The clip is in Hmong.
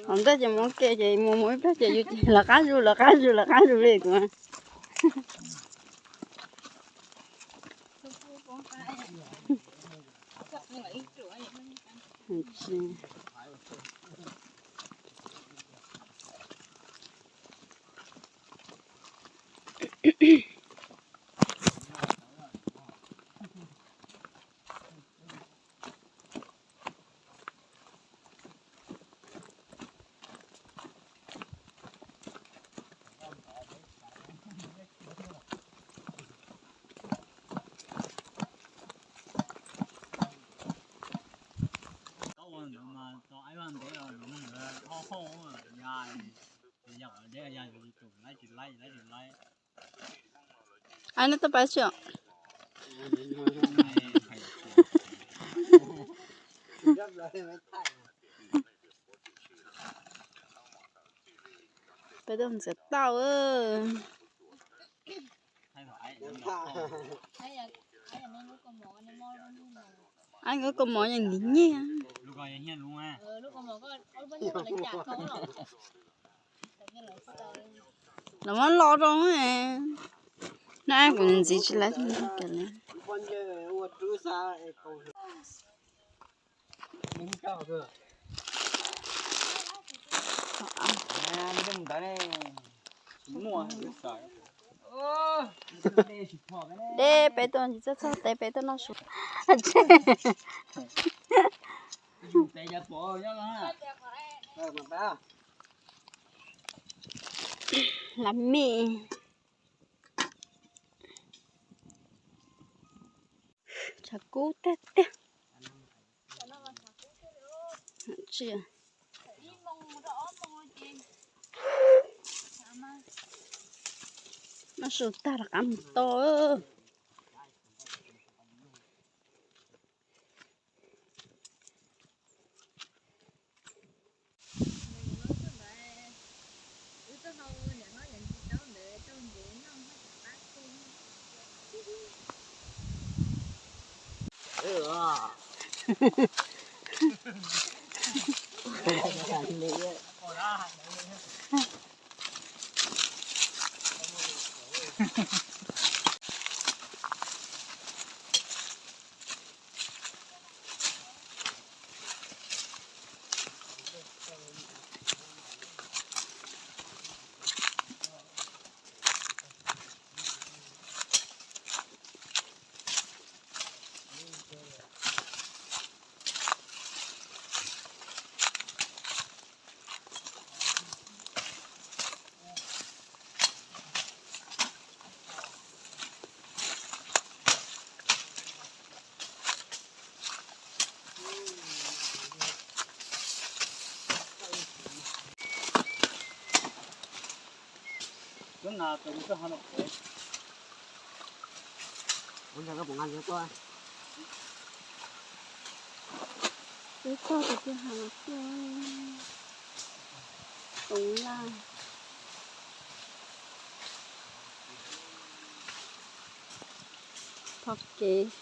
Hov ntej ces mus ua ke ces mus mus ib pliag ces yus ces lawv qab zus lawv qab zus lawv qab zus li kuv. Ai, no tau pab tsi. Peb tuaj ntxiv tauj. Ai, nkawd kaus mom yeej nkim nyiaj. Los muab lo rau. Na kuv ntxiv tsis laiv li. Dej peb tuaj ntsis txog txog teb peb tuaj noj su. Las mej. Tshav kub tiag tiag. Tsis noj su tag rov qab mus tod. Twb txog tus kwj ha no tuaj. Toov laj. Thov kev.